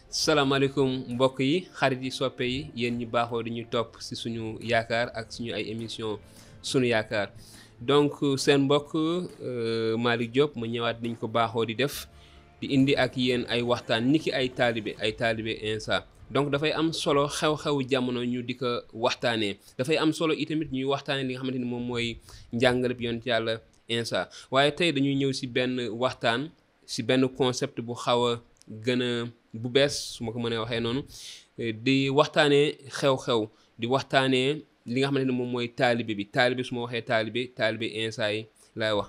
salaamaaleykum mbokk yi xarit yi soppe yi yéen ñi baaxoo di ñu topp ci suñu yaakaar ak suñu ay émission sunu yaakaar donc seen mbokk Malick Diop ma ñëwaat niñ ko baaxoo di def di indi ak yéen ay waxtaan niki ay taalibe insa donc dafay am solo xew-xewu jamono ñu di ko waxtaanee dafay am solo itamit ñuy waxtaanee li nga xamante ni moom mooy njàngaleb yonent yàlla insa waaye tey dañuy ñëw ci benn waxtaan ci benn concept bu xaw a gën a bu bees su ma ko mënee waxee noonu di waxtaanee xew-xew di waxtaanee li nga xamante ne moom mooy taalibe su ma waxee taalibe insa yi laay wax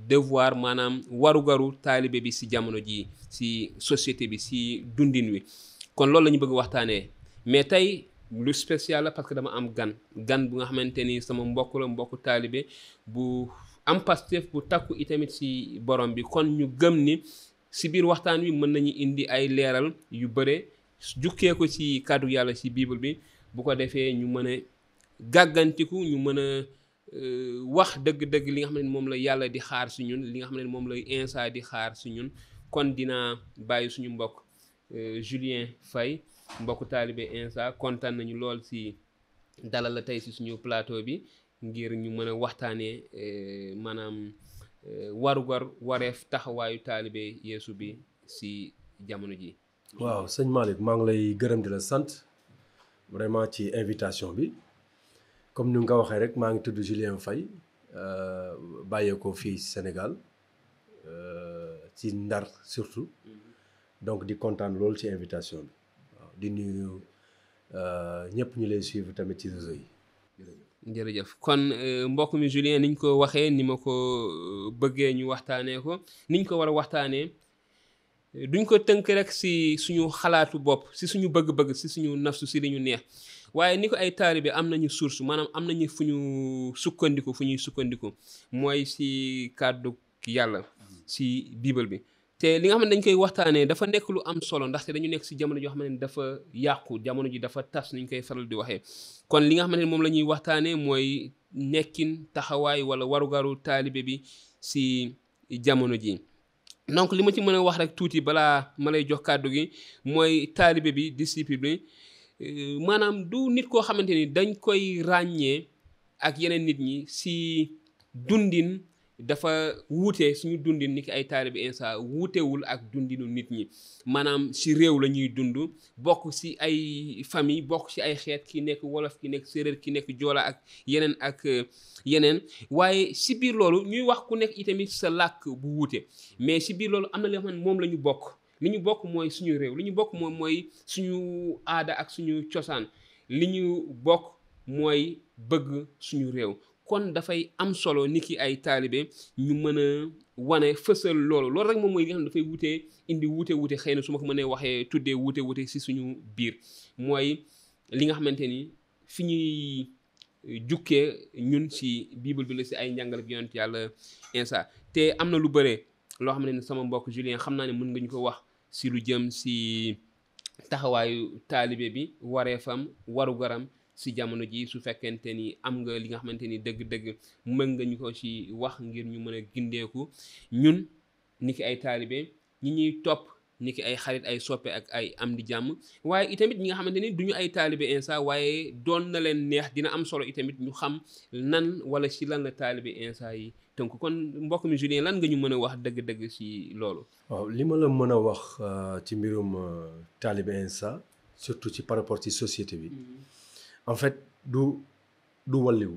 devoir maanaam warugaru taalibe bi ci jamono jii ci société bi ci dundin wi kon loolu la ñu bëgg waxtaanee mais tey lu spécial la parce que dama am gan bu nga xamante ni sama mbokk taalibe bu am Pastef bu takku itamit ci borom bi kon ñu gëm ni ci biir waxtaan wi mën nañu indi ay leeral yu bare jukkee ko ci kàddu yàlla ci bible bi bu ko defee ñu mën a gàggantiku ñu mën a wax dëgg-dëgg li nga xam ne moom la yàlla di xaar ci ñun li nga xam ne moom la insa di xaar ci ñun kon dinaa bàyyi suñu mbokk Julien Faye mbokku taalibe insa kontaan nañu lool ci dalal la tey ci suñu plateau bi ngir ñu mën a waxtaanee maanaam warugar wareef taxawaayu taalibe Yeesu bi ci jamono ji. waaw sëñ Malick maa ngi lay gërëm di la sant vraiment ci invitation bi comme ni nga ko waxee rek maa ngi tudd Julien Faye bàyyeekoo fii Sénégal ci Ndar surtout donc di kontaan loolu ci invitation bi waaw di nuyu ñëpp ñu lay suivre tamit ci réseau yi. jërëjëf kon mbokk mi Julien niñ ko waxee ni ma ko bëggee ñu waxtaanee ko niñ ko war a waxtaanee duñ ko tënk rek ci suñu xalaatu bopp ci suñu bëgg-bëgg ci suñu nafsu ci li ñu neex waaye ni ko ay taalibe am nañu source maanaam am nañu fu ñuy sukkandiku mooy ci kàddu yàlla ci bible bi te li nga xam ne dañ koy waxtaanee dafa nekk lu am solo ndaxte dañu nekk ci jamono joo xam ne dafa yàqu jamono ji dafa tas ni ñu koy faral di waxee kon li nga xam ne moom la ñuy waxtaanee mooy nekkin taxawaay wala warugaru taalibe bi ci jamono ji donc li ma ci mën a wax rek tuuti balaa ma lay jox kàddu gi mooy taalibe bi disciple bi maanaam du nit koo xamante ni dañ koy ràññee ak yeneen nit ñi ci dundin dafa wuute suñu dundin ni ki ay taalibe insa wuutewul ak dundinu nit ñi maanaam ci réew la ñuy dund bokk ci ay famille bokk ci ay xeet ki nekk wolof ki nekk séeréer ki nekk joola ak yeneen waaye ci biir loolu ñuy wax ku nekk itamit sa làkk bu wuute mais ci biir loolu am na li nga xam ne moom la ñu bokk li ñu bokk mooy suñu réew li ñu bokk moom mooy suñu aada ak suñu cosaan li ñu bokk mooy bëgg suñu réew kon dafay am solo ni ki ay taalibe ñu mën a wane fësal loolu rek moom mooy li nga xam ne dafay indi wuute xëy na su ma ko mënee waxee tuddee wuute ci suñu biir mooy li nga xamante ni fi ñuy jukkee ñun ci bible bi la ci ay njàngale bi yonent yàlla insa te am na lu bare loo xam ne sama mbokk Julien xam naa ne mën nga ñu ko wax ci lu jëm ci taxawaayu taalibe bi wareefam warugaram ci jamono ji su fekkente ni am nga li nga xamante ni dëgg-dëgg mën nga ñu ko ci wax ngir ñu mën a gindeeku ñun niki ay taalibe ñi ñuy topp niki ay xarit ay soppe ak ay am di jàmm waaye itamit ñi nga xamante ni duñu ay taalibe insa waaye doon na leen neex dina am solo itamit ñu xam nan wala ci lan la taalibe insa yi tënk kon mbokk mi Julien lan nga ñu mën a wax dëgg-dëgg ci loolu. waaw li ma la mën a wax ci mbirum taalibe insa surtout ci par rapport ci société bi. en fait du walliw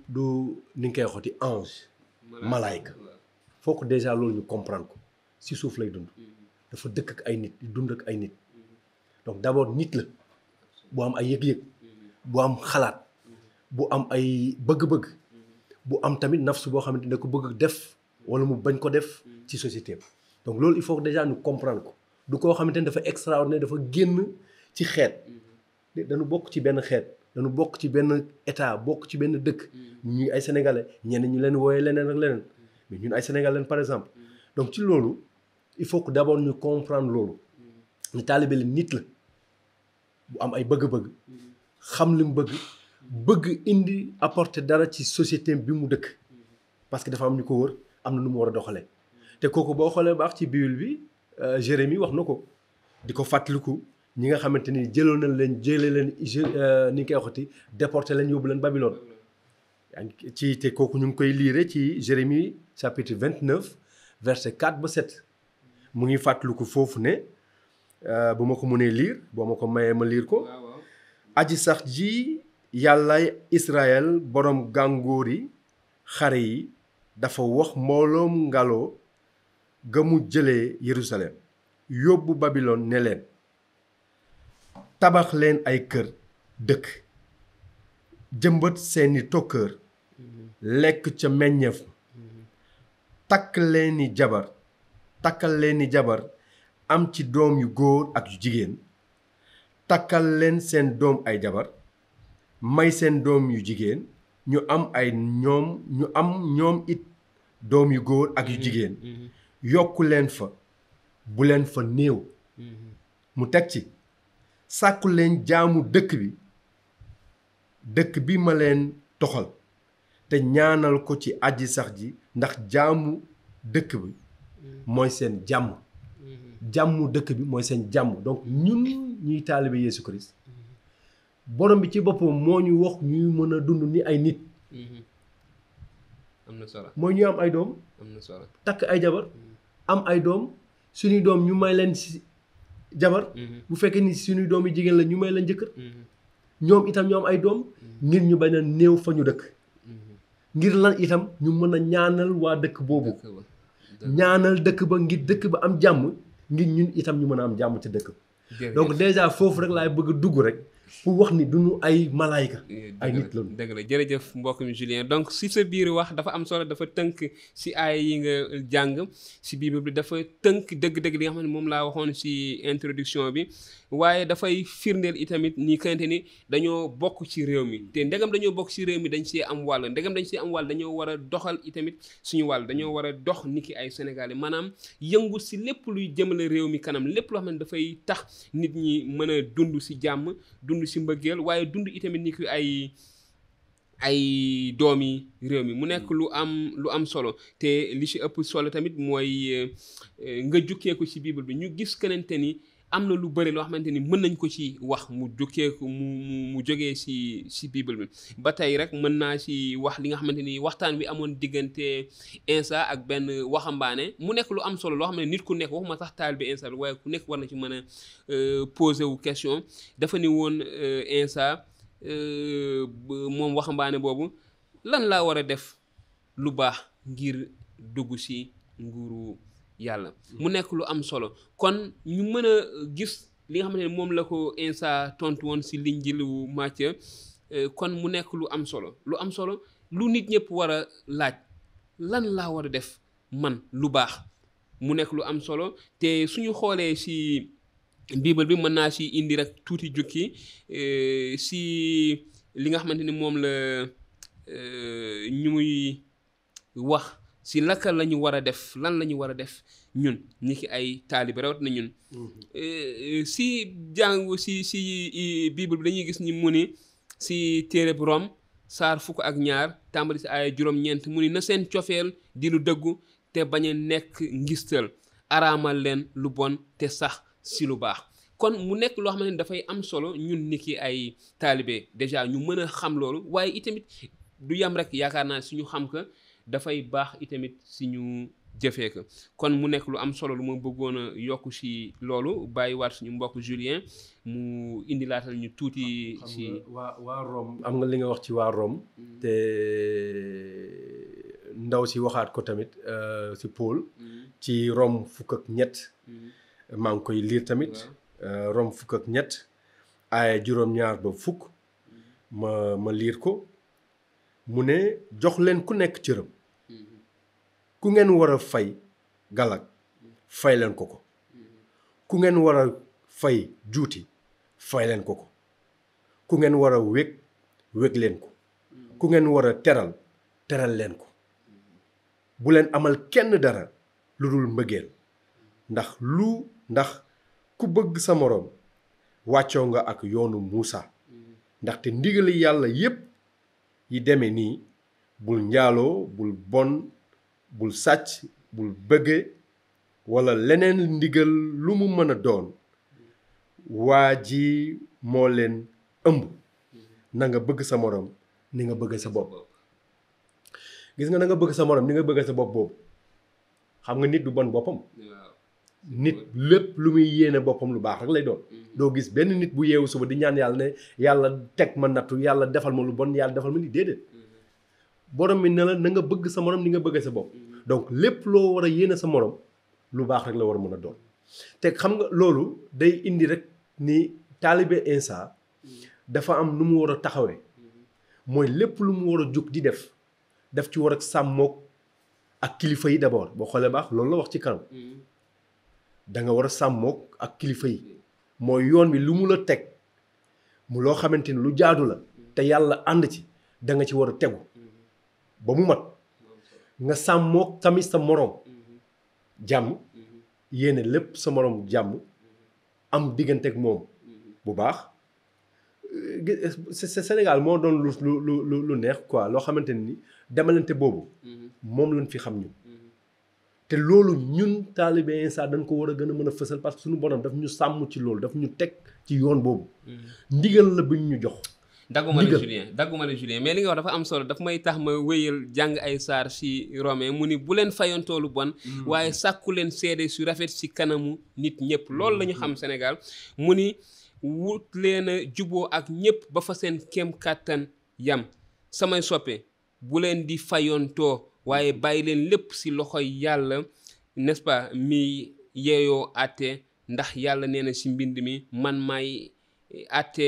du ni nga koy waxati ange malaayka faut que déjà loolu ñu comprendre ko ci suuf lay dund dafa dëkk ak ay nit di dund ak ay nit donc d'abord nit la bu am ay yëg-yëg bu am xalaat bu am ay bëgg-bëgg bu am tamit nafsu boo xamante ne ko bëgg def wala mu bañ ko def ci société donc loolu il faut que déjà ñu comprendre ko du koo xamante ne dafa extraordinaire dafa génn ci xeet dañu bokk ci benn xeet dañu bokk ci benn état bokk ci benn dëkk ñuy ay sénégalais ñenn ñu leen wooyee leneen ak leneen mais ñun ay sénégalais par exemple donc ci loolu il faut que d'abord ñu comprendre loolu ñu taalibe la nit la bu am ay bëgg-bëgg xam li mu bëgg indi apporter dara ci société bi mu dëkk parce que dafa am ñu ko wër am na nu mu war a doxalee te kooku boo xoolee baax ci Bible bi Jérémie wax na ko di ko fàttaliku ñi nga xamante ni jëlee leen ni ñu koy waxati déporté leen yóbbu leen Babylone. ci te kooku ñu ngi koy liire ci Jérémie chapitre 29 verset 4 ba 7 mu ngi fàttaliku foofu ne bu ma ko mënee liir boo ma ko mayee ma liir ko. aji sax ji yàllaay Israël borom gàngoori xare yi dafa wax mbooloom ngaloo ga mu jëlee Yerusalem yóbbu Babylone ne leen tabax leen ay kër dëkk jëmbat seeni tokkër lekk ca meññeef takkal leeni jabar am ci doom yu góor ak yu jigéen takkal leen seen doom ay jabar may seen doom yu jigéen ñu am ñoom it doom yu góor ak yu jigéen yokku leen fa bu leen fa néew mu teg ci sàkku leen jaamu dëkk bi ma leen toxal te ñaanal ko ci aji sax ji ndax jaamu dëkk bi mooy seen jàmm jàmmu dëkk bi mooy seen jàmm donc ñun ñuy taalibe Yeesu Christ borom bi ci boppam moo ñu wax ñuy mën a dund ni ay nit. am na solo mooy ñu am ay doom. am na solo takk ay jabar. am ay doom suñuy doom ñu may leen si jabar. bu fekkee ni suñuy doom yi jigéen la ñu may leen jëkkër. ñoom itam ñu am ay doom. ngir ñu bañ a néew fa ñu dëkk. ngir lan itam ñu mën a ñaanal waa dëkk boobu. ñaanal dëkk ba ngir dëkk ba am jàmm ngir ñun itam ñu mën a am jàmm ci dëkk. donc déjà foofu rek laay bëgg a dugg rek. pour wax ni duñu ay malaayka ay nit lañu. dëgg la jërëjëf mbokk mi Julien donc si sa biir wax dafa am solo dafa tënk si aay yi nga jàng si Bible bi dafa tënk dëgg-dëgg li nga xam ne moom laa waxoon si introduction bi waaye dafay firndeel itamit ni kante ni dañoo bokk ci réew mi te ndegam dañoo bokk ci réew mi dañ see am wàll ndegam dañ see am wàll dañoo war a doxal itamit suñu wàll dañoo war a dox ni ki ay Sénégalais maanaam yëngu si lépp luy jëmale réew mi kanam lépp loo xam ne dafay tax nit ñi mën a dund si jàmm dund si mbëggeel waaye dund itamit ni ki ay doomi réew mi mu nekk lu am solo te li ci ëpp solo tamit mooy nga jukkeeku ci Bible bi ñu gis kenente ni am na lu bëri loo xamante ni mën nañ ko ci wax mu jukkeeku mu jógee ci Bible bi ba tey rek mën naa ci wax li nga xamante ni waxtaan bi amoon diggante Insa ak benn waxambaane mu nekk lu am solo loo xam ne nit ku nekk waxuma sax taalibe Insa waaye ku nekk war na ci mën a poser wu question dafa ni woon Insa moom waxambaane boobu lan laa war a def lu baax ngir dugg ci nguuru yàlla mu nekk lu am solo kon ñu mën a gis li nga xamante ne moom la ko Insa tontu woon ci Linjilu Matthieu kon mu nekk lu am solo lu nit ñëpp war a laaj lan laa war a def man lu baax mu nekk lu am solo te suñu xoolee ci Bible bi mën naa ci indi rek tuuti jukki ci li nga xamante ni moom la ñu muy wax ci laka la ñu war a def lan la ñu war a def ñun ñi ki ay taalibe rawat na ñun ci jàngu ci Bible bi dañuy gis ni mu ni ci téereb Rom saar 12 tàmbali ci ay juróom-ñeent mu ni na seen cofeel di lu dëggu te bañ a nekk ngistal araamal leen lu bon te sax ci lu baax kon mu nekk loo xam ne dafay am solo ñun ni ki ay taalibe déjà ñu mën a xam loolu waaye itamit du yam rek yaakaar naa suñu xam ka dafay baax itamit suñu jëfee ko kon mu nekk lu am solo lu ma bëggoon a yokk ci loolu bàyyiwaat suñu mbokk Julien mu indi laatal ñu tuuti ci waa Rome am nga li nga wax ci waa Rome te ndaw si waxaat ko tamit ci Paul ci Rome 13 maa ngi koy liir tamit Rome 13 aaya juróom-ñaar ba 10 ma liir ko mu ne jox leen ku nekk cëram ku ngeen war a fay galak fay leen ko ku ngeen war a fay juuti fay leen ko ku ngeen war a wég leen ko ku ngeen war a teral leen ko bu leen amal kenn dara lu dul mbëggeel ndax ku bëgg sa moroom wàccoo nga ak yoonu Muusa ndaxte ndigali yàlla yépp yi deme nii bul njaaloo bul bon bul sàcc bul bëgge walla leneen ndigal lu mu mën a doon waa ji moo leen ëmb na nga bëgg sa morom ni nga bëgg sa bopp gis nga na nga bëgg sa morom ni nga bëgg sa bopp boobu xam nga nit du bon boppam nit lépp lu muy yéene boppam lu baax rek lay doon doo gis benn nit bu yeewu suba di ñaan yàlla ne yàlla teg ma nattu yàlla defal ma lu bon yàlla defal ma ni déedéet borom mi ne la na nga bëgg sa morom ni nga bëgg sa bopp donc lépp loo war a yéene sa morom lu baax rek la war a mën a doon te xam nga loolu day indi rek ni taalibe Insa dafa am nu mu war a taxawee mooy lépp lu mu war a jug di def ci war a sàmmook ak kilifa yi d'abord boo xoolee baax loolu la wax ci kanam da nga war a sàmmook ak kilifa yi mooy yoon wi lu mu la teg mu loo xamante ni lu jaadu la te yàlla ànd ci da nga ci war a tegu ba mu mat nga sàmmook tamit sa moroom jàmm yéene lépp sa moroom jàmm am diggante ak moom bu baax Sénégal moo doon lu neex quoi loo xamante ni demalante boobu moom lañ fi xam ñu te loolu ñun taalibe Insa dañ ko war a gën a mën a fësal parce que suñu borom daf ñu sàmm ci loolu daf ñu teg ci yoon boobu ndigal la buñ ñu jox dagguma la Julien mais li nga wax dafa am solo daf may tax ma wéyal jàng ay saar si Romain mu ni bu leen fayantoo lu bon waaye sàkku leen seede su rafet si kanamu nit ñëpp loolu la ñu xam Sénégal mu ni wut leen a juboo ak ñëpp ba fa seen kem kàttan yam samay soppe bu leen di fayantoo waaye bàyyi leen lépp si loxoy yàlla n'est-ce pas mi yeeyoo àtte ndax yàlla nee na si mbind mi man maay àtte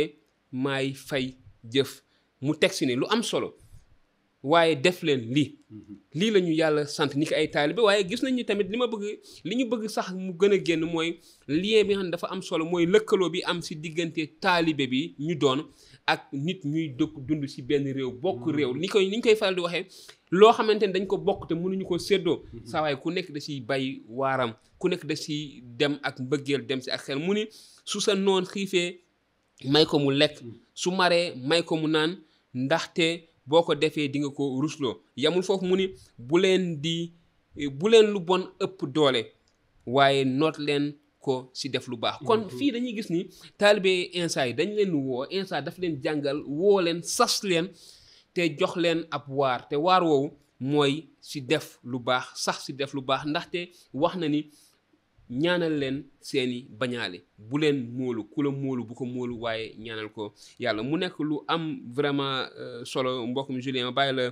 maay fay jëf mu teg si ne lu am solo waaye def leen lii la ñu yàlla sant ni ko ay taalibe waaye gis nañu tamit li ñu bëgg sax mu gën a génn mooy lien bi nga xam ne dafa am solo mooy lëkkaloo bi am si diggante taalibe bi ñu doon ak nit ñuy dund si benn réew bokk réew ni ñu koy faral di waxee loo xamante ne dañ ko bokk te mënuñu ko séddoo saa waaye ku nekk da siy bay waaram ku nekk da siy dem ak mbëggeel dem si ak xel mu ni su sa noon xiifee may ko mu lekk su maree may ko mu naan ndaxte boo ko defee di nga ko rusloo yamul foofu mu ni bu leen lu bon ëpp doole waaye noot leen ko si def lu baax kon fii dañuy gis ni taalibe Insa yi dañ leen woo Insa daf leen jàngal woo leen sas leen te jox leen ab waar te waar woowu mooy si def lu baax sax si def lu baax ndaxte wax na ni ñaanal leen seeni bañaale bu leen móolu ku la móolu bu ko móolu waaye ñaanal ko yàlla mu nekk lu am vraiment solo mbokk mi Julien ma bàyyi la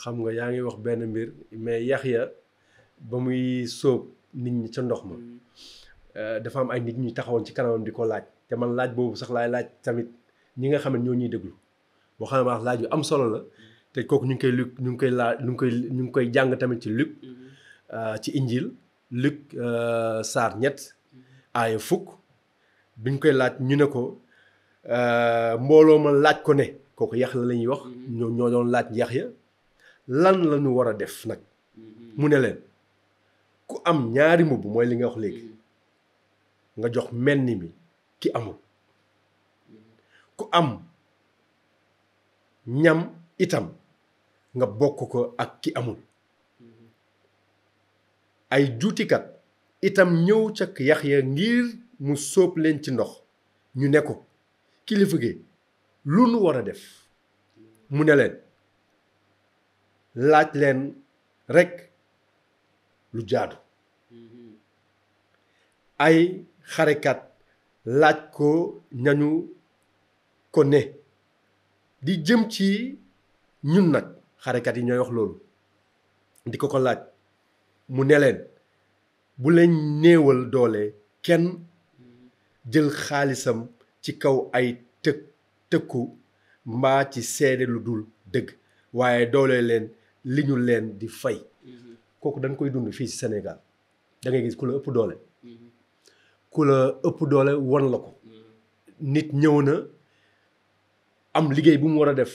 xam nga yaa ngi wax benn mbir mais Yaxya ba muy sóob nit ñi ca ndox ma dafa am ay nit ñuy taxawoon ci kanamam di ko laaj te man laaj boobu sax laay laaj tamit ñi nga xam ne ñoo ñuy déglu boo xam ne wax laaj yu am solo la te kooku ñu ngi koy jàng tamit ci Luc ci Injil Luc saar 7 aaya 10 biñ koy laaj ñu ne ko mbooloo ma laaj ko ne kooku Yaxya la ñuy wax ñoo doon laaj Yaxya lan la ñu war a def nag mu ne leen ku am ñaari mbubb mooy li nga wax léegi nga jox menn mi ki amul ku am ñam itam nga bokk ko ak ki amul ay juutikat itam ñëw ca Yaxya ngir mu sóob leen ci ndox ñu ne ko kilifa gi lu nu war a def mu ne leen laaj leen rekk lu jaadu ay xarekat laaj ko ñañu ko ne di jëm ci ñun nag xarekat yi ñooy wax loolu di ko laaj mu ne leen bu leen néewal doole kenn jël xaalisam ci kaw ay tëkku mbaa ci seede lu dul dëgg waaye doole leen li ñu leen di fay kooku dañ koy dund fii ci Sénégal da ngay gis ku la ëpp doole ku la ëpp doole won la ko nit ñëw na am liggéey bu mu war a def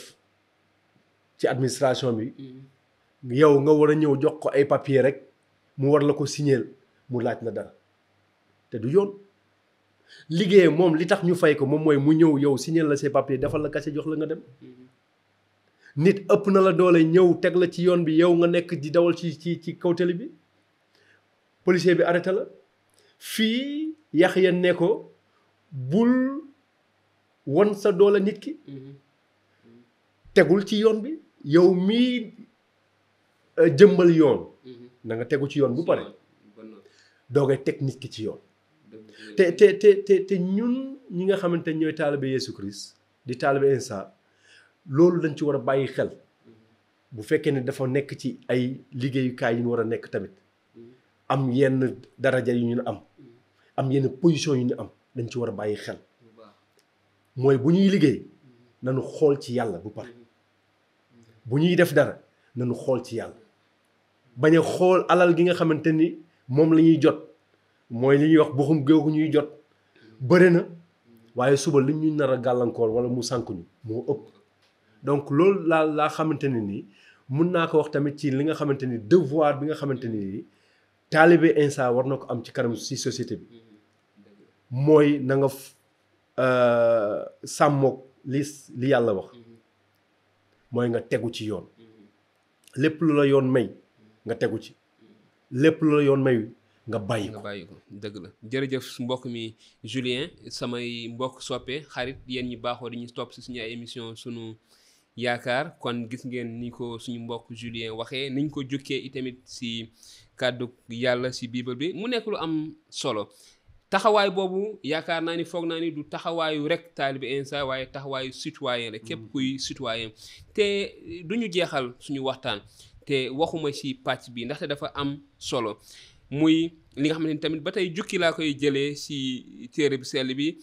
ci administration bi yow nga war a ñëw jox ko ay papier rek mu war la ko signéel mu laaj la dara te du yoon liggéey moom li tax ñu fay ko moom mooy mu ñëw yow signéel la say papier defal la kase jox la nga dem nit ëpp na la doole ñëw teg la ci yoon bi yow nga nekk di dawal ci kaw tali bi policier bi arrêté la fii Yaxya ne ko bul won sa doole nit ki tegul ci yoon bi yow mii jëmmal yoon na nga tegu ci yoon bu pare doogay teg nit ki ci yoon te ñun ñi nga xamante ne ñooy taalibe Yeesu Christ di taalibe Insa loolu dañ ci war a bàyyi xel bu fekkee ne dafa nekk ci ay liggéeyukaay yi ñu war a nekk tamit am yenn daraja yu ñu am yenn position yu ñu am dañ ci war a bàyyi xel mooy bu ñuy liggéey nañu xool ci yàlla bu pare bu ñuy def dara nañu xool ci yàlla bañ a xool alal gi nga xamante ni moom la ñuy jot mooy li ñuy wax buxum géew ñuy jot bëri na waaye suba li ñu nar a gàllankoor wala mu sànkuñu moo ëpp donc loolu laa xamante ne nii mun naa ko wax tamit ci li nga xamante ni devoir bi nga xamante ni nii taalibe Insa war na ko am ci kanam si société bi mooy na nga sàmmoog li yàlla wax mooy nga tegu ci yoon lépp lu la yoon may nga tegu ci lépp lu la yoon may nga bàyyi ko dëgg la jërëjëf mbokk mi Julien samay mbokk soppe xarit yéen ñi baaxoo di ñu topp si suñu ay émission sunu yaakaar kon gis ngeen ni ko suñu mbokk Julien waxee niñ ko jukkee itamit si kàddu yàlla si bible bi mu nekk lu am solo taxawaay boobu yaakaar naa ni foog naa ni du taxawaayu rek taalibe Insa waaye taxawaayu citoyen la képp kuy citoyen te du ñu jeexal suñu waxtaan te waxuma ci pàcc bi ndaxte dafa am solo muy li nga xamante ni tamit ba tey jukki laa koy jëlee ci téere bi sell bi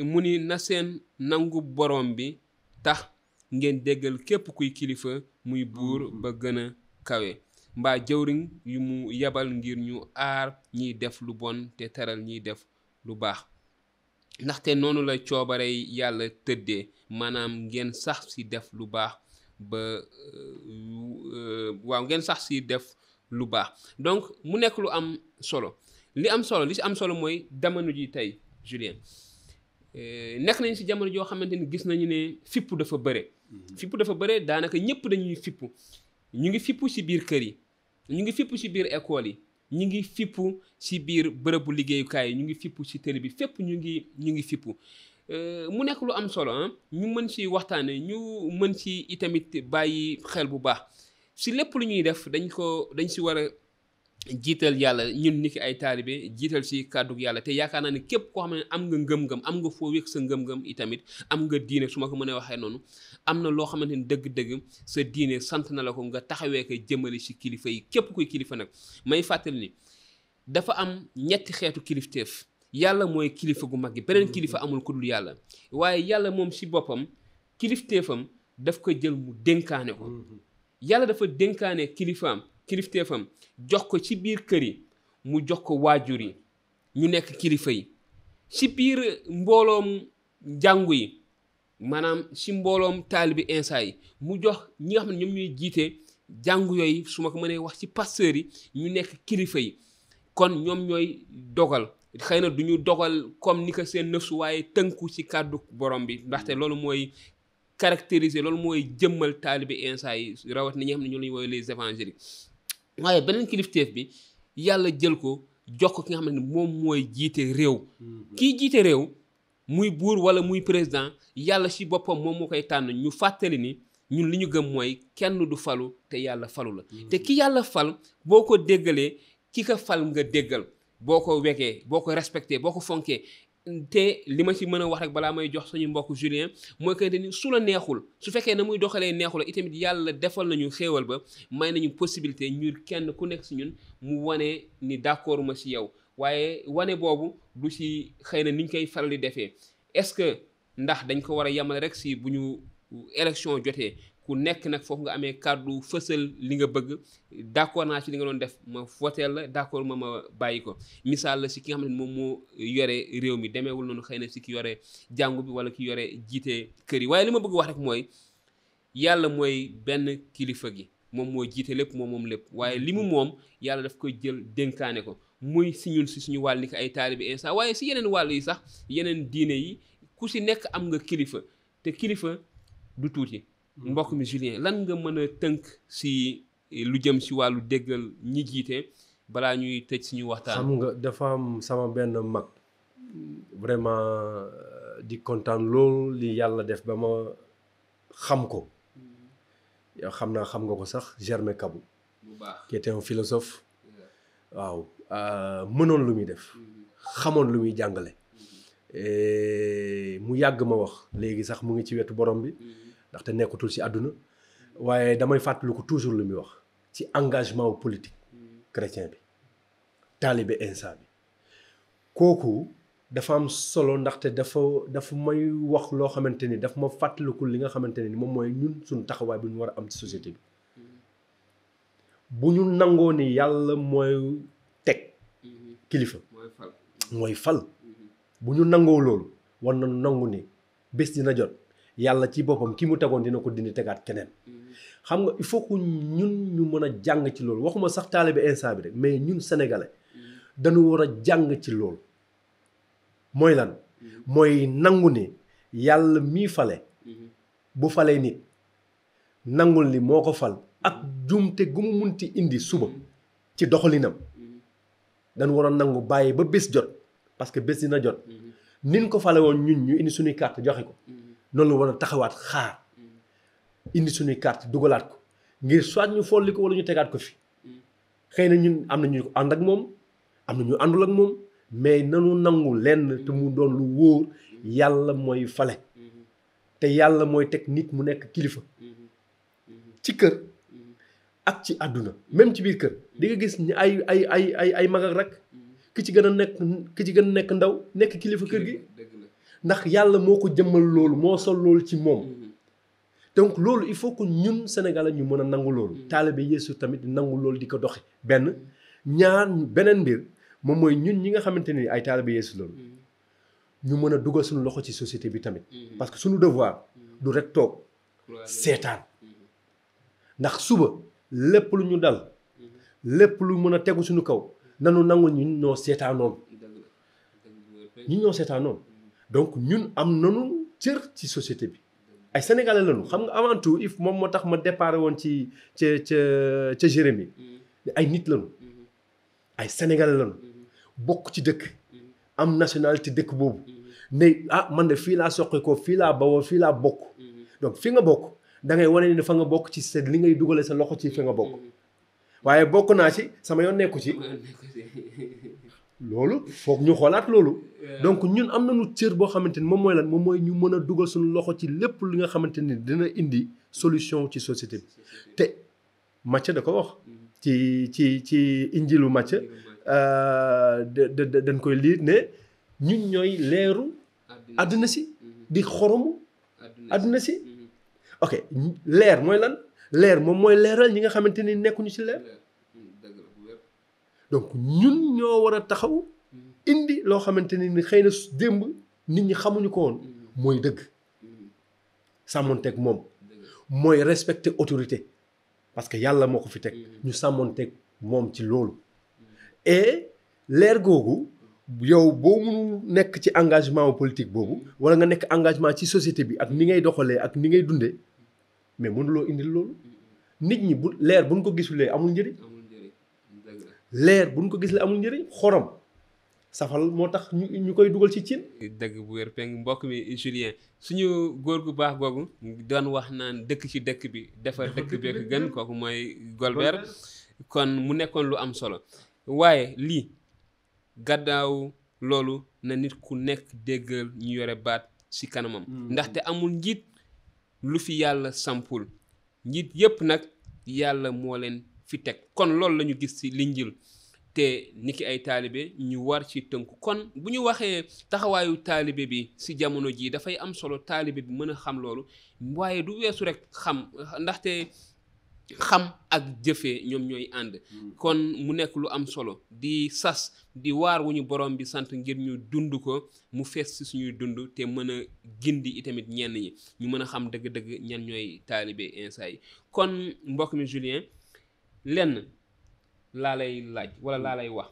mu ni na seen nangu borom bi tax ngeen déggal képp kuy kilifa muy buur ba gën a kawe mbaa jëwriñ yu mu yebal ngir ñu aar ñiy def lu bon te teral ñiy def lu baax ndaxte noonu la coobare yàlla tëddee maanaam ngeen sax ci def lu baax ba waaw ngeen sax ci def lu baax donc mu nekk lu am solo li ci am solo mooy jamono ji tey Julien nekk nañ ci jamono joo xamante ni gis nañu ne fippu dafa bëre daanaka ñëpp dañuy fippu ñu ngi fippu ci biir kër yi ñu ngi fippu ci biir école yi ñu ngi fippu ci biir bërëbu liggéeyukaay yi ñu ngi fippu ci télé bi fépp ñu ngi fippu mu nekk lu am solo ñu mën ci waxtaane ñu mën ci itamit bàyyi xel bu baax ci lépp lu ñuy def dañ ci war a jiital yàlla ñun niki ay taalibe jiital ci kàddu yàlla te yaakaar naa ne képp koo xam ne am nga ngëm-ngëm am nga foo wékk sa ngëm-ngëm itamit am nga diine su ma ko mënee waxee noonu am na loo xamante ni dëgg-dëgg sa diine sant na la ko nga taxawee ko jëmale ci kilifa yi képp kuy kilifa nag may fàttali ni dafa am ñetti xeetu kilifteef yàlla mooy kilifa gu mag gi beneen kilifa amul ku dul yàlla waaye yàlla moom ci boppam kilifteefam daf ko jël mu dénkaane ko yàlla dafa dénkaane kilifteefam jox ko ci biir kër yi mu jox ko waajur yi ñu nekk kilifa yi ci biir mbooloom jàngu yi maanaam ci mbooloom taalibi Insa yi mu jox ñi nga xam ne ñoom ñuy jiite jàngu yooyu su ma ko mënee wax ci pasteurs yi ñu nekk kilifa yi kon ñoom ñooy dogal xëy na du ñu dogal comme ni ko seen nëfsu waaye tënku ci kàddu borom bi ndaxte loolu mooy caractériser loolu mooy jëmmal taalibi Insa yi rawat ni ñi nga xam ne ñoo lañu woowee les évangéliques waaye beneen kilifteef bi yàlla jël ko jox ko ki nga xam ne moom mooy jiite réew kii jiite réew muy buur wala muy président yàlla ci boppam moom moo koy tànn ñu fàttali ni ñun li ñu gëm mooy kenn du falu te yàlla falu la te ki yàlla fal boo ko déggalee ki ko fal nga déggal boo ko wegee boo ko respecté boo ko fonkee te li ma ci mën a wax rek balaa may jox suñu mbokk Julien mooy que ni su la neexul su fekkee na muy doxalee neexul la itamit yàlla defal nañu xéewal ba may nañu possibilité ñu kenn ku nekk ci ñun mu wane ni d'accord ma ci yow waaye wane boobu du ci xëy na ni ñu koy faral di defee est-ce que ndax dañ ko war a yemale rek ci bu ñu élection jotee ku nekk nag foofu nga amee kàddu fësal li nga bëgg d'accord naa ci li nga doon def ma voteel la d'accord ma bàyyi ko misaal la ci ki nga xam ne moom moo yore réew mi demeewul noonu xëy na ci ki yore jàngu bi wala ki yore jiite kër yi waaye li ma bëgg wax rek mooy yàlla mooy benn kilifa gi moom moo jiite lépp moom lépp waaye li mu moom yàlla daf koy jël dénkaane ko muy ci ñun ci suñu wàll ni ko ay taalibi Insa waaye ci yeneen wàll yi sax yeneen diine yi ku ci nekk am nga kilifa te kilifa du tuuti mbokk mi Julien lan nga mën a tënk ci lu jëm ci wàllu déggal ñi jiite balaa ñuy tëj suñu waxtaan. xam nga dafa am sama benn mag vraiment di kontaan loolu li yàlla def ba ma xam ko yow xam nga ko sax Germain Kabou qui était un philosophe waaw mënoon lu muy def xamoon lu muy jàngale mu yàgg ma wax léegi sax mu ngi ci wetu borom bi ndaxte nekkatul ci àdduna waaye damay fàttaliku toujours lu muy wax ci engagement politique chrétien bi taalibe insa bi kooku dafa am solo ndaxte dafa may wax loo xamante ni daf ma fàttaliku li nga xamante ne ni moom mooy ñun suñu taxawaay bu ñu war a am ci société bi bu ñu nangoo ni yàlla mooy teg kilifa mooy fal bu ñu nangoo loolu war na nangu ni bés dina jot yàlla ci boppam ki mu tegoon dina ko dindi tegaat keneen xam nga il faut que ñun ñu mën a jàng ci loolu waxuma sax taalibe insa bi rek mais ñun sénégalais dañu war a jàng ci loolu mooy lan mooy nangu ni yàlla mii fale bu falee nit nangul ni moo ko fal ak jumte gu mu munti indi suba ci doxalinam dañu war a nangu bàyyi ba bés jot parce que bés dina jot nin ko fale woon ñun ñu indi suñuy carte joxe ko noonu la war a taxawaat xaar indi suñuy carte dugalaat ko ngir soit ñu folli ko wala ñu tegaat ko fi xëy na ñun am na ñu ànd ak moom am na ñu àndul ak moom mais nanu nangu lenn te mu doon lu wóor yàlla mooy fale te yàlla mooy teg nit mu nekk kilifa ci kër ak ci àdduna même ci biir kër di nga gis ni ay mag ak rak ki ci gën a nekk ndaw nekk kilifa kër gi ndax yàlla moo ko jëmmal loolu moo sol loolu ci moom donc loolu il faut que ñun Sénégalais ñu mën a nangu loolu taalibe Yeesu tamit nangu loolu di ko doxe benn ñaar beneen mbir moom mooy ñun ñi nga xamante ni ay taalibe Yeesu loolu ñu mën a dugal suñu loxo ci société bi tamit parce que suñu devoir du rek toog seetaan ndax suba lépp lu ñu dal lépp lu mën a tegu suñu kaw nanu nangu ñun ñoo seetaanoon donc ñun am nanu cër ci société bi ay sénégalais lañu xam nga avant tout if moom moo tax ma déparé woon ci ca Jérémie ay nit lañu ay sénégalais lañu bokk ci dëkk am nationalité dëkk boobu ne man de fii laa soqe ko fii laa bawoo fii laa bokk donc fi nga bokk da ngay wane ne fa nga bokk ci sa li ngay dugale sa loxo ci fi nga bokk waaye bokk naa ci sama yoon nekku ci loolu foog ñu xoolaat loolu donc ñun am nañu cër boo xamante ni moom mooy lan moom mooy ñu mën a dugal suñu loxo ci lépp li nga xamante ni dina indi solution ci société bi te Matthieu da ko wax ci injilu Matthieu dañ koy liir ne ñun ñooy leeru àdduna si di xoromu àdduna si ok leer mooy lan leer moom mooy leeral ñi nga xamante ni nekkuñu ci leer donc ñun ñoo war a taxaw indi loo xamante ni xëy na démb nit ñi xamuñu ko woon mooy dëgg sàmmonteeg moom mooy respecter autorité parce que yàlla moo ko fi teg ñu sàmmonteeg moom ci loolu et leer googu yow boo mënu nekk ci engagement politique boobu wala nga nekk engagement ci société bi ak ni ngay doxalee ak ni ngay dundee mais mënuloo indil loolu nit ñi bu leer buñ ko gisulee amul njëriñ leer buñ ko gisulee amul njëriñ xorom safal moo tax ñu koy dugal ci cin. dëgg bu wér peng mbokk mi Julien suñu góor gu baax googu doon wax naan dëkk ci dëkk bi defar dëkk bi ko gën kooku mooy Golbert kon mu nekkoon lu am solo waaye lii gàddaaw loolu na nit ku nekk déggal ñu yore baat ci kanamam ndaxte amul njiit lu fi yàlla sampul njiit yépp nag yàlla moo leen fi teg kon loolu la ñu gis ci linjil te niki ay taalibe ñu war ci tënku kon bu ñu waxee taxawaayu taalibe bi ci jamono jii dafay am solo taalibe bi mën a xam loolu waaye du weesu rek xam ndaxte xam ak jëfee ñoom ñooy ànd kon mu nekk lu am solo di sas di waar wu ñu borom bi sant ngir ñu dund ko mu fees ci suñuy dund te mën a gindi itamit ñenn ñi ñu mën a xam dëgg-dëgg ñan ñooy taalibe insa yi kon mbokk mi Julien lenn laa lay laaj wala laa lay wax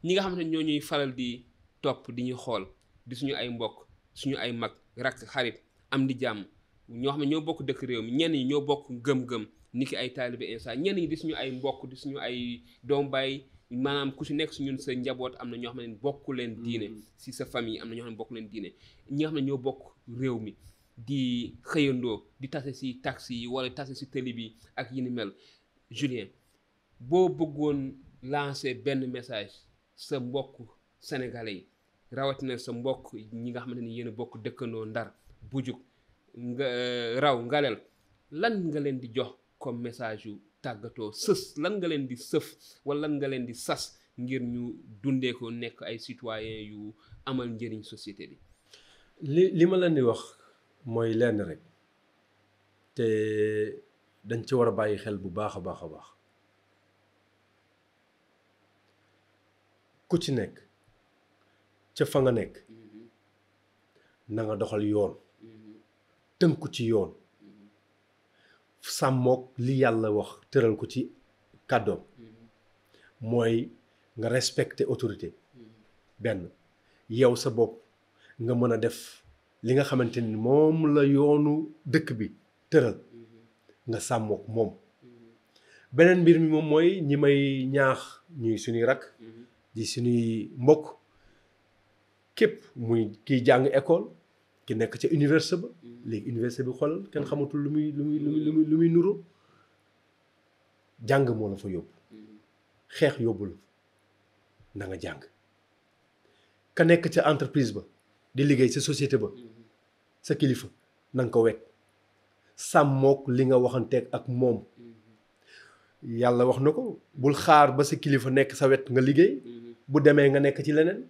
ñi nga xamante ne ñoo ñuy faral di topp di ñu xool di suñu ay mbokk suñu ay mag rakk xarit am di jàmm ñoo xam ne ñoo bokk dëkk réew mi ñenn ñi ñoo bokk gëm-gëm niki ay taalibe insa ñenn ñi di suñu ay mbokk di suñu ay doom baay maanaam ku si nekk si ñun sa njaboot am na ñoo xam ne bokku leen diine si sa famille am na ñoo xam ne bokku leen diine ñi nga xam ne ñoo bokk réew mi di xëyandoo di tase si taxi yi wala tase si télé bi ak yi ni mel Julien boo bëggoon lancer benn message sa mbokk sénégalais yi rawatina sa mbokk ñi nga xamante ni yéen a bokk dëkkandoo Ndar Bujuk nga raw Ngalel lan nga leen di jox comme message yu tàggatoo sës lan nga leen di sëf wala lan nga leen di sas ngir ñu dundee ko nekk ay citoyens yu amal njëriñ société bi. li ma leen di wax mooy lenn rek te dañ ci war a bàyyi xel bu baax a baax a baax ku ci nekk ca fa nga nekk na nga doxal yoon tënku ci yoon sàmmook li yàlla wax tëral ko ci kàddoom mooy nga respecter autorité benn yow sa bopp nga mën a def li nga xamante ni moom la yoonu dëkk bi tëral nga sàmmook moom beneen mbir mi moom mooy ñi may ñaax ñuy suñuy rakk di suñuy mbokk képp muy kiy jàng école ki nekk ca université ba léegi université bi xoolal kenn xamatul lu muy nuro jàng moo la fa yóbbu xeex yóbbu la na nga jàng ka nekk ca entreprise ba di liggéey sa société ba sa kilifa na nga ko wekk sàmmook li nga waxanteeg ak moom yàlla wax na ko bul xaar ba sa kilifa nekk sa wet nga liggéey bu demee nga nekk ci leneen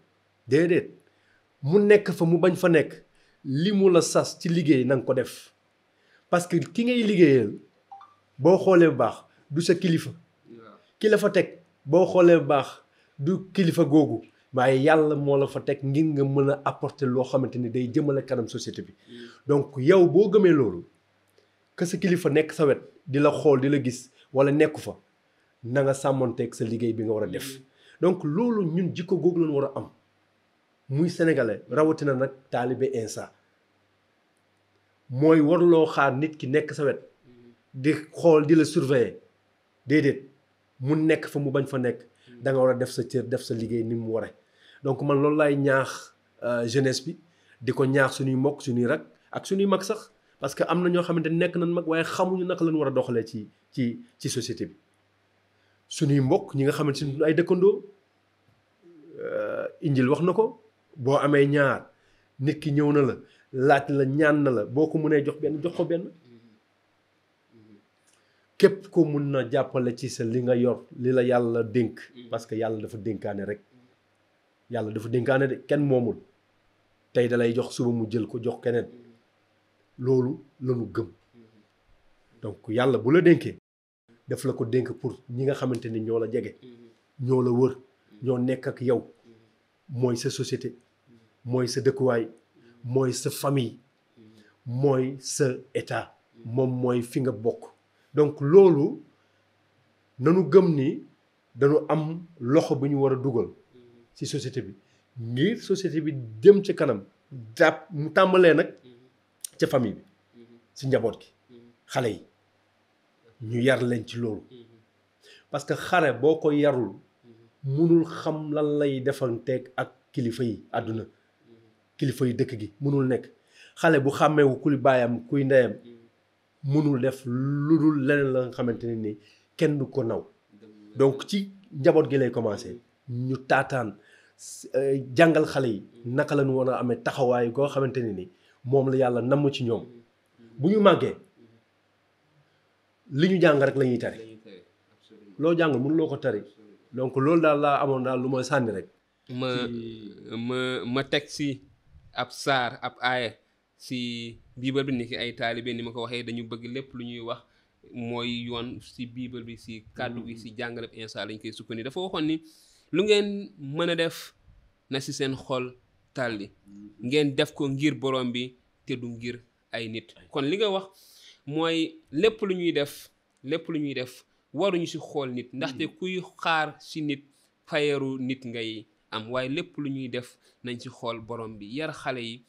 déedéet mu nekk fa mu bañ fa nekk li mu la sas ci liggéey na nga ko def parce que ki ngay liggéeyal boo xoolee bu baax du sa kilifa ki la fa teg boo xoolee bu baax du kilifa googu waaye yàlla moo la fa teg ngir nga mën a apporter loo xamante ni day jëmale kanam société bi donc yow boo gëmee loolu que sa kilifa nekk sa wet di la xool di la gis wala nekku fa na nga sàmmonteeg sa liggéey bi nga war a def donc loolu ñun jikko googu lañ war a am muy sénégalais rawatina nag taalibe insa mooy warloo xaar nit ki nekk sa wet di xool di la surveiller déedéet mu nekk fa mu bañ fa nekk da nga war a def sa cër def sa liggéey ni mu waree donc man loolu laay ñaax jeunesse bi di ko ñaax suñuy mbokk suñuy rak ak suñuy mag sax parce que am na ñoo xamante nekk nañ mag waaye xamuñu naka lañ war a doxalee ci société bi suñuy mbokk ñi nga xamante ni ay dëkkandoo Injil wax na ko boo amee ñaar nit ki ñëw na la laaj la ñaan na la boo ko mënee jox benn jox ko benn képp ko mun na jàppale ci sa li nga yor li la yàlla dénk parce que yàlla dafa dénkaane rek yàlla dafa dénkaane de kenn moomul tey da lay jox suba mu jël ko jox keneen loolu lañu gëm donc yàlla bu la dénkee daf la ko dénk pour ñi nga xamante ni ñoo la jege ñoo la wër ñoo nekk ak yow mooy sa société mooy sa dëkkuwaay mooy sa famille mooy sa état moom mooy fi nga bokk donc loolu nanu gëm ni dañu am loxo bu ñu war a dugal ci société bi ngir société bi jëm ci kanam jàpp mu tàmbalee nag ca famille bi ci njaboot gi xale yi ñu yar leen ci loolu parce que xale boo ko yarul mënul xam lan lay defanteeg ak kilifa yi àdduna kilifa yi dëkk gi mënul nekk xale bu xàmmeewu kuy baayam kuy ndeyam mënul def lu dul leneen la nga xamante ne ni kenn du ko naw donc ci njaboot gi lay commencé ñu taataan jàngal xale yi naka la ñu war a amee taxawaay goo xamante ne ni moom la yàlla namm ci ñoom bu ñu màggee li ñu jàng rek la ñuy tari loo jàng mënuloo ko tari donc loolu daal laa amoon daal lu ma sànni rek. ma teg si ab saar ab aaya si biibal bi ni ki ay taalibe ni ma ko waxee dañu bëgg lépp lu ñuy wax mooy yoon si biibal bi si kàddu gi si jàngale insa lañ koy sukkandiku dafa waxoon ni lu ngeen mën a def na si seen xol tàlli ngeen def ko ngir borom bi te du ngir ay nit kon li nga wax mooy lépp lu ñuy def waruñu si xool nit ndaxte kuy xaar si nit fayeeru nit ngay am waaye lépp lu ñuy def nañ ci xool borom bi yar xale yi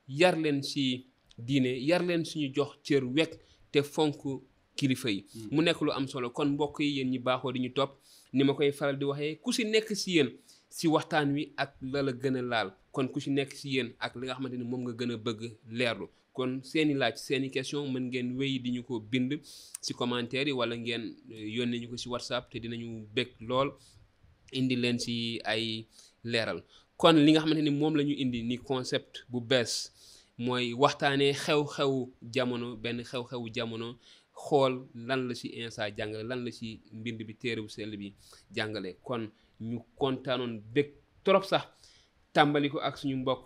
yar leen si diine yar leen suñu jox cër wekk te fonk kilifa yi mu nekk lu am solo kon mbokk yi yéen ñi baaxoo di ñu topp ni ma koy faral di waxee ku si nekk si yéen si waxtaan wi ak la la gën a laal kon ku si nekk si yéen ak li nga xamante ni moom nga gën a bëgg leerlu kon seeni laaj seeni question mën ngeen wéy di ñu ko bind si commentaire yi wala ngeen yónnee ñu ko si WhatsApp te dinañu bëgg lool indi leen si ay leeral kon li nga xamante ni moom la ñu indi ni concept bu bees mooy waxtaanee xew-xewu jamono benn xew-xewu jamono xool lan la ci Insa jàngale lan la ci mbind bi téere bu sell bi jàngale kon ñu kontaanoon bég trop sax tàmbali ko ak suñu mbokk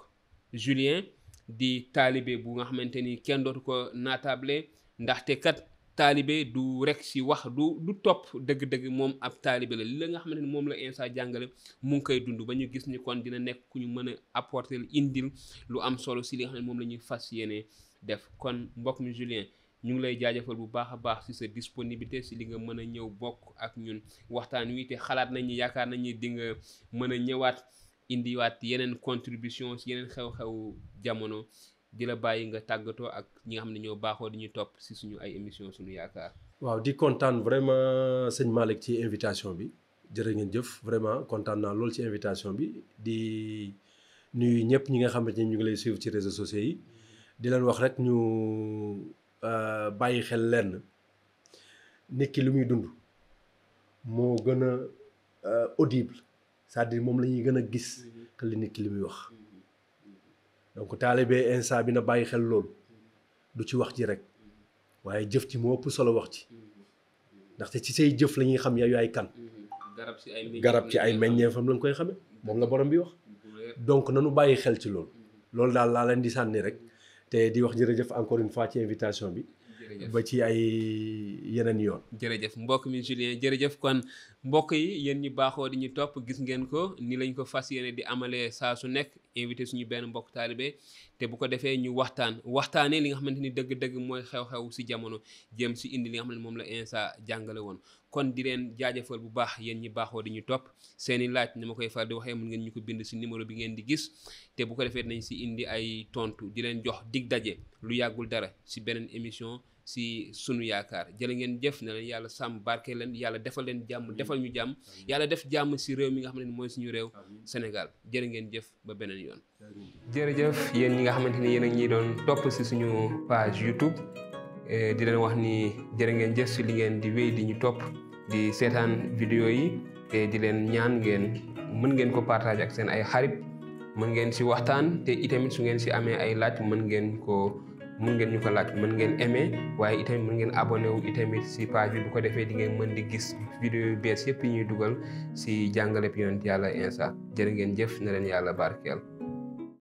Julien di taalibe bu nga xamante ni kenn dootu ko naatable ndaxte kat taalibe du rek ci wax du topp dëgg-dëgg moom ab taalibe la li la nga xamante ni moom la Insa jàngale mu ngi koy dund ba ñu gis ni kon dina nekk ku ñu mën a apporter indil lu am solo ci li nga xam ne moom la ñuy fas yéene def kon mbokk mi Julien ñu ngi lay jaajëfal bu baax a baax ci sa disponibilité ci li nga mën a ñëw bokk ak ñun waxtaan wi te xalaat nañ ni yaakaar nañ ni di nga mën a ñëwaat indiwaat yeneen contribution ci yeneen xew-xew jamono di la bàyyi nga tàggatoo ak ñi nga xam ne ñoo baaxoo di ñu topp ci suñu ay émission Sunu Yaakaar. waaw di kontaan vraiment sëñ Malick ci invitation bi jërë ngeen jëf vraiment kontaan naa lool ci invitation bi di nuyu ñëpp ñi nga xamante ni ñu ngi lay suivre ci réseaux sociaux yi di leen wax rek ñu bàyyi xel lenn nit ki lu muy dund moo gën a audible c'est-à-dire moom la ñuy gën a gis que li nit ki li muy wax donc taalibe Insa bi na bàyyi xel loolu du ci wax ji rek waaye jëf ci moo ëpp solo wax ci ndaxte ci say jëf la ñuy xam yow yaay kan garab ci ay meññeefam lañ koy xame moom la borom bi wax donc nanu bàyyi xel ci loolu daal laa leen di sànni rek te di wax jërëjëf encore une fois ci invitation bi ba ci ay yeneen yoon jërëjëf mbokk mi Julien jërëjëf kon mbokk yi yéen ñi baaxoo di ñu topp gis ngeen ko ni lañ ko fas yéene di amalee saa su nekk invité suñu benn mbokk taalibe te bu ko defee ñu waxtaanee li nga xamante ni dëgg-dëgg mooy xew-xew ci jamono jëm ci indi li nga xam ne moom la Insa jàngale woon kon di leen jaajëfal bu baax yéen ñi baaxoo di ñu topp seeni laaj ni ma koy faral di waxee mën ngeen ñu ko bind ci numéro bi ngeen di gis te bu ko defee nañ ci indi ay tontu di leen jox dig daje lu yàggul dara ci beneen émission ci Sunu Yaakaar jërë ngeen jëf na leen yàlla sàmm barke leen yàlla defal leen jàmm defal ñu jàmm yàlla def jàmm ci réew mi nga xam ne mooy suñu réew Sénégal jërë ngeen jëf ba beneen yoon. jërëjëf yéen ñi nga xamante ni yéen a ngi doon topp ci suñu page YouTube di leen wax ni jërë ngeen jëf ci li ngeen di wéy di ñu topp di seetaan vidéo yi te di leen ñaan mën ngeen ko partager ak seen ay xarit mën ngeen ci waxtaan te itamit su ngeen ci amee ay laaj mën ngeen ñu ko laaj mën ngeen aimer waaye itamit mën ngeen abonné wu itamit ci page bi bu ko defee di ngeen mën di gis vidéo yu bees yëpp yi ñuy dugal ci jàngale bi yonent yàlla Insa jërë ngeen jëf na leen yàlla barkeel